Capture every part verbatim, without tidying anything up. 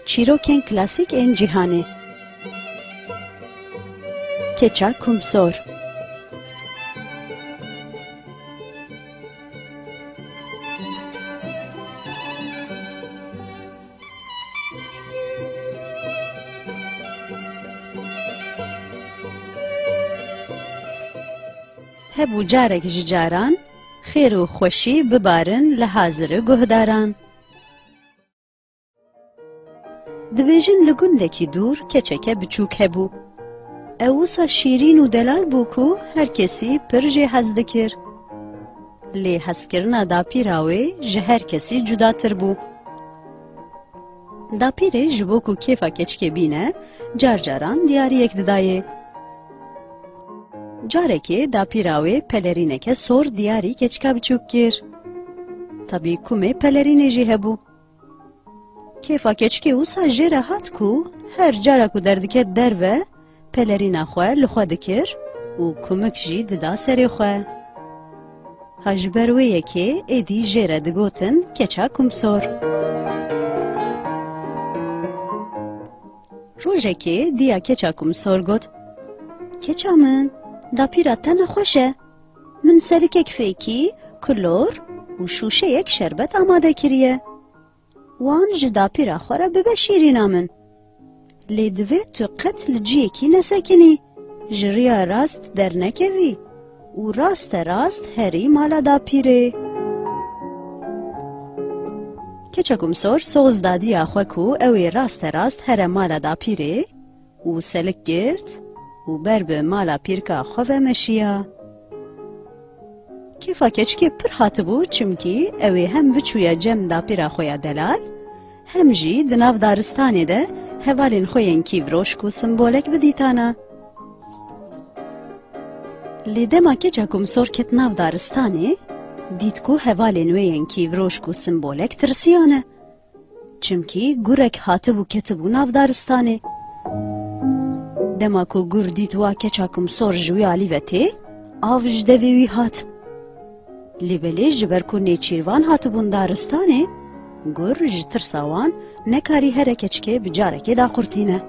Çîrokên klasîk ên cîhanê. Keça Kumsor. Hebû carek ji caran, xêr û xweşî bibarin li haziri guhdaran. Dibêjin li gundekî dûr keçeke biçûk hebû. Ew wisa şîrîn û delal bû ku her kesî pir jê hez dikir. Lê hezkirina dapîra wê ji her kesî cudatir bû. Dapîrê ji bo ku kêfa keçikê bîne, car caran diyariyek didayê. Carekê dapîra wê pelerîneke sor diyarî keçika biçûk kir. Tabî kumê pelerînê jî hebû. Kêfa keçikê wisa jê re hat ku her cara ku derdiket derve, pelerîna xwe li xwe dikir û kumik jî dida serê xwe. Ha ji ber wê yekê êdî jê re digotin keça Kumsor. Rojekê diya keça Kumsor got, "Keça min, dapîra te nexweş e. Min selikek fêkî, kilor û şûşeyek şerbet amade kiriye. Wan ji dapîra xwe re bibe şîrîna min. Lê divê tu qet li ciyekî nesekinî, ji riya rast dernekevî û raste rast herî mala dapîrê." Keça Kumsor soz da diya xwe ku ew ê raste rast here mala dapîrê û selik girt û ber bi mala pîrka xwe ve meşiya. Kêfa keçikê pir hatibû, çimkî ew ê hem biçûya cem dapîra xwe ya delal, hem jî di nav daristanê de hevalên xwe yên kîvroşk û simbolek bidîtana. Lê dema keça Kumsor ket nav daristanê, dît ku hevalên wê yên kîvroşk û simbolek tirsiyane. Çimkî gurek hatibû ketibû nav daristanê. Dema ku gur dît wa keça Kumsor ji wî alî ve tê, av ji devê wî hat. Lê belê ji ber ku nêçîrvan hatibûn daristanê, gur ji tirsa wan nekarî here keçikê bi carekê daqurtîne.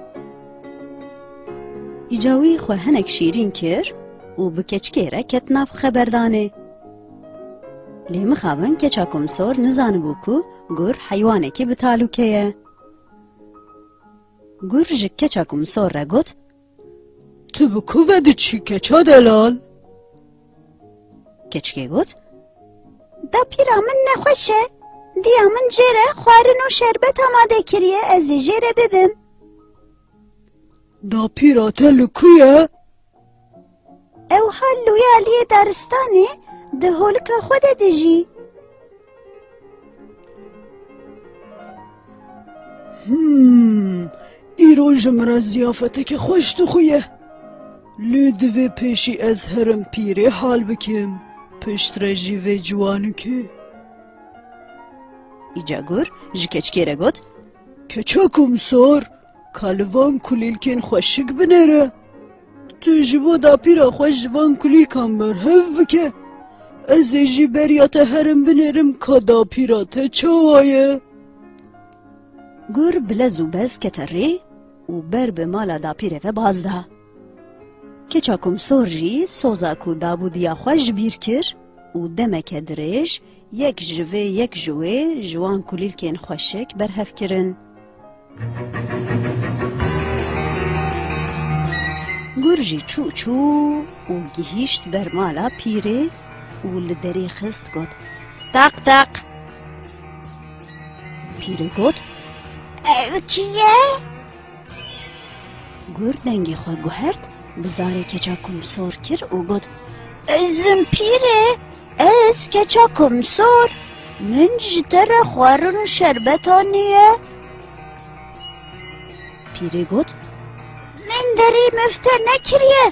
Îca wî xwe hinek şîrîn kir û bi keçikê re ket nav xeberdanê. Lê mixabin keça Kumsor nizanibû ku gur heywanekî bi talûke ye. Gur ji keça Kumsor re got, "Tu bi ku ve diçî keça delal?" Keçikê got, "Dapîra min nexweş e. Diya min jê re xwarin û şerbet amade kiriye, ez ê jê re bibim." "Dapîra te li ku ye?" "Ew ha li wê aliyê daristanê di holika xwe de dijî." "Hmm, îro ji min re ziyafeteke xweş dixuye. Lê divê pêşî ez herim pîrê hal bikim, piştre jî vê ciwanikê." Îca gur ji keçikê re got, "Keça Kumsor, ka li van kulîlkên xweşik binêre. Tu ji bo dapîra xwe ji van kulîlkan berhev bike. Ez ê jî beriya te herim binêrim ka dapîra te çawa ye." Gur bi lez û bez kete rê û ber bi mala dapîrê ve baz da. Keça Kumsor jî soza ku dabû diya xwe ji bîr kir û demeke dirêj yek ji vê yek ji wê ji wan kulîlkên xweşik berhev kirin. Gur jî çû çû û gihîşt ber mala pîrê û li derê xist got, "Taq taq." Pîrê got, "Ev kî ye?" Gur dengê xwe guhert, bi zarê keça Kumsor kir û got, "Ez im pîrê, ez keça Kumsor, min ji te re xwarin û şerbet aniye." Pîrê got, "Min derî min te nekiriye,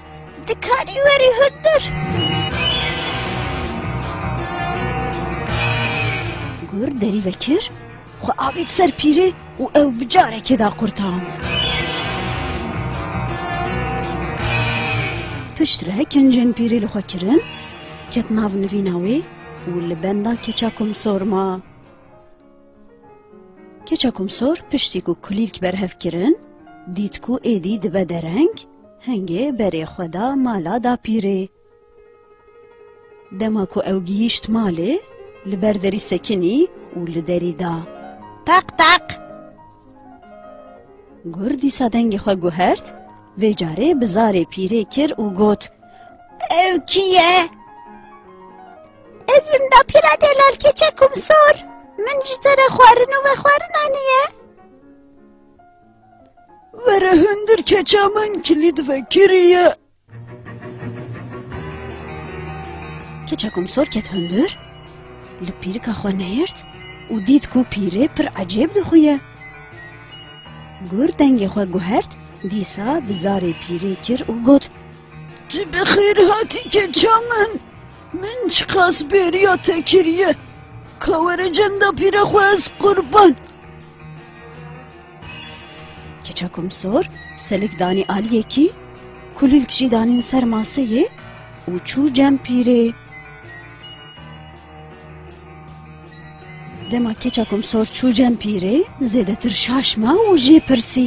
dikarî werî hundir." Gur derî vekir, xwe avêt ser pîrê û ew bi carekê da qurtand. Piştre kincên pîrê li xwe kirin, ket nav nivîna wê û li benda keça Kumsor ma. Keça Kumsor piştî ku kulîlk berhev kirin, dît ku êdî dibe dereng, hingê berê xwe da mala dapîrê. Dema ku ew gihîşt malê, li ber derî sekinî û li derî da, "Taq taq!" Gur dîsa dengê xwe guhert, vê carê bi zarê pîrê kir û got, "Ew kî ye?" "Ez im dapîra delal Keça Kumsor. Min ji te re xwarin û vexwarin aniye." "Were hundir keça min kilît vekiriye." Keça Kumsor ket hundir, li pîrika xwe nehirt û dît ku pîrê pir ecêb dixuye. Gur dengê xwe guhert, dîsa bi zarê pîrê kir û got, "Tu bi xêr hatî keça min. Min çiqas bêriya te kiriye. Ka were cem dapîra xwe ez qurban." Keça Kumsor selik danî aliyekî, kulîlk jî danîn ser maseyê û çû cem pîrê. Dema Keça Kumsor çû cem pîrê, zêdetir şaş ma û jê pirsî,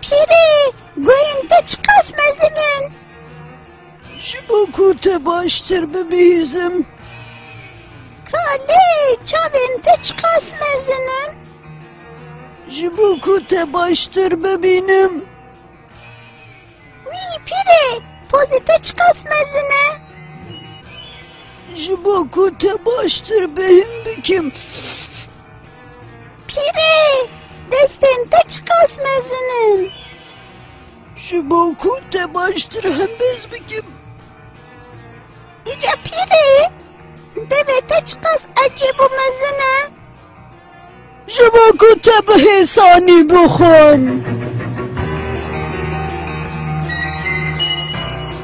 "Pîrê, guhên te çiqas mezin in?" "Ji bo ku te baştir bibihîzim." "Ka lê çavên te çiqas mezin in?" "Ji bo ku te baştir bibînim." "Wî pîrê, pozê te çiqas mezin e?" "Ji bo ku te baştir bêhn bikim." "Pîrê, destên te çiqas mezin in?" "Ji bo ku te baştir hembêz bikim." "Îca pîrê, devê te çiqas ecêb û mezin e?" "Ji bo ku te bi hêsanî bixwim."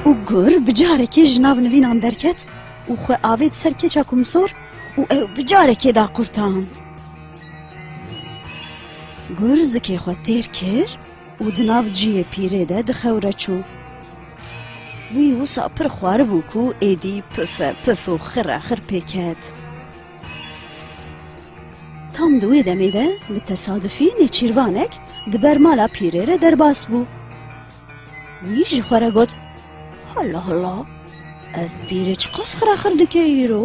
Û gur bi carekê ji nav nivînan derket û xwe avêt ser Keça Kumsor û ew bi carekê daqurtand. Gur zikê xwe têr kir û di nav cihê pîrê de di xew re çû. Wî wisa pir xwaribû ku êdî pife pif û xire xir pê ket. Tam di wê demê de bi tesadufî nêçîrvanek di ber mala pîrê re derbas bû. Wî ji xwe re got, "Hala hala, ev pîrê çiqas xire xir dike îro?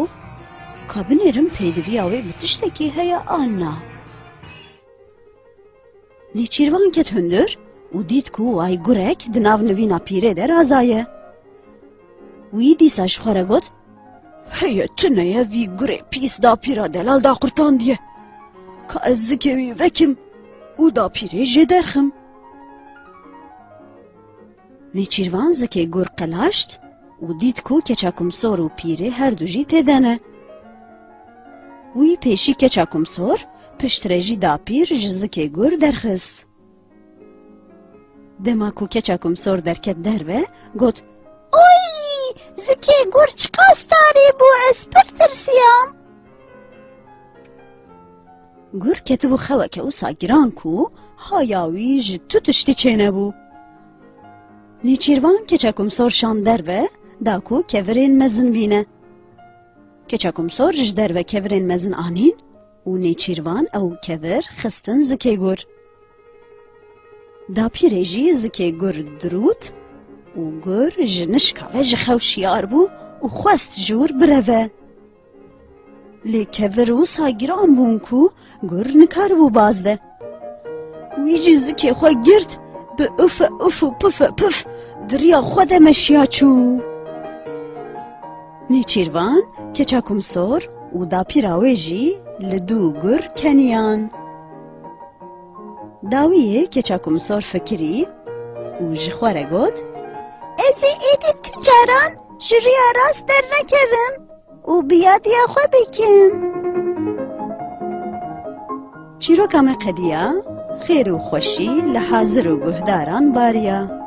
Ka binêrim pêdiviya wê bi tiştekî heye an na." Nêçîrvan ket hundir û dît ku way gurek di nav nivîna pîrê de razaye. Wî dîsa ji xwe re got, "Heye tune ye vî gurê pîs dapîra delal daqurtandiye. Ka ez zikê wî vekim û dapîrê jê derxim." Nêçîrvan zikê gur qelaşt û dît ku Keça Kumsor û pîrê her du jî tê de ne. Wî pêşî Keça Kumsor, piştre jî dapîr ji zikê gur derxist. Dema ku Keça Kumsor derket derve, got, "Oy, zikê gur çiqas tarî bû, ez pir tirsiyam." Gur ketibû xeweke wisa giran ku haya wî ji tu tiştî çênebû. Nêçîrvan Keça Kumsor şand derve, da ku kevirên mezin bîne. Keça Kumsor ji derve kevirên mezin anîn û nêçîrvan ew kevir xistin zikê gur. Dapîrê jî zikê gur dirût û gur ji nişka ve ji xew şiyar bû û xwest ji wir bireve. Lê kevir wisa giran bûn ku gur nikaribû bazde. Wî jî zikê xwe girt, bi ufe uf û pufe puf di riya xwe de meşiya çû. Nêçîrvan, Keça Kumsor û dapîra wê jî li dû gur keniyan. Dawiyê Keça Kumsor fikirî û ji xwe re got, "Ez ê êdî tu caran ji riya rast dernekevim û bi yadiya xwe bikim." Çîroka me qediya, xêr û xweşî li hazir û guhdaran bariya.